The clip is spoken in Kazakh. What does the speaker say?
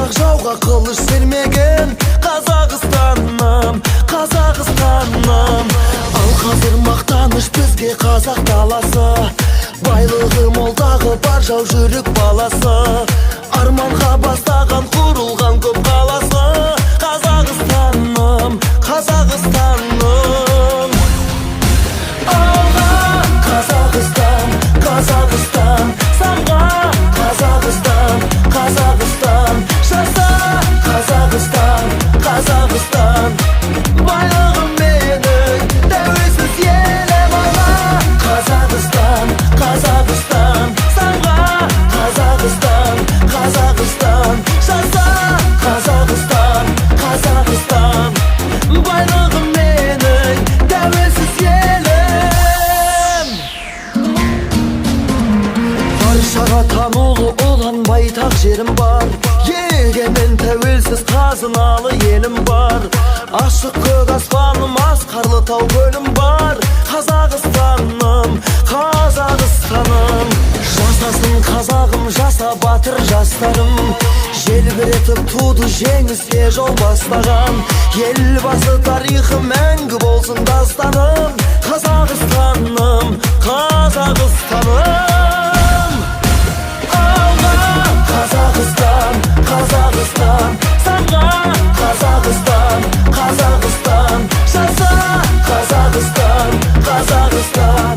Қазақ жауға қылыш сермеген. Қазақстаным, Қазақстаным. Ал қазір мақтаныш бізге қазақ даласы. Байлығы мол, тағы бар жау жүрек баласы. Арманға бастаған, құрылған көп қаласы. Қазақстаным, Қазақстаным. Алға, Қазақстан, Қазақстан, самға! Қазақстан, Қазақстан, жаса! Қазақстан, Қазақстан, байлығым менің, тәуелсіз елім! Алға, Қазақстан, Қазақстан, самға! Қазақстан, Қазақстан, жаса! Қазақстан, Қазақстан, байлығым менің, тәуелсіз елім! Баршаға танулы ұлан байтақ жерім бар, егемен, тәуелсіз, қазыналы елім бар. Ашық көк аспаным, асқарлы тау, көлім бар. Қазақстаным, Қазақстаным. Жасасын қазағым, жаса, батыр жастарым! Желбіретіп туды жеңіске жол бастаған. Елбасы тарихы мәңгі болсын дастаным. Қазақстаным, Қазақстаным. Алға, Қазақстан, Қазақстан, самға! Қазақстан, Қазақстан, жаса! Қазақстан, Қазақстан.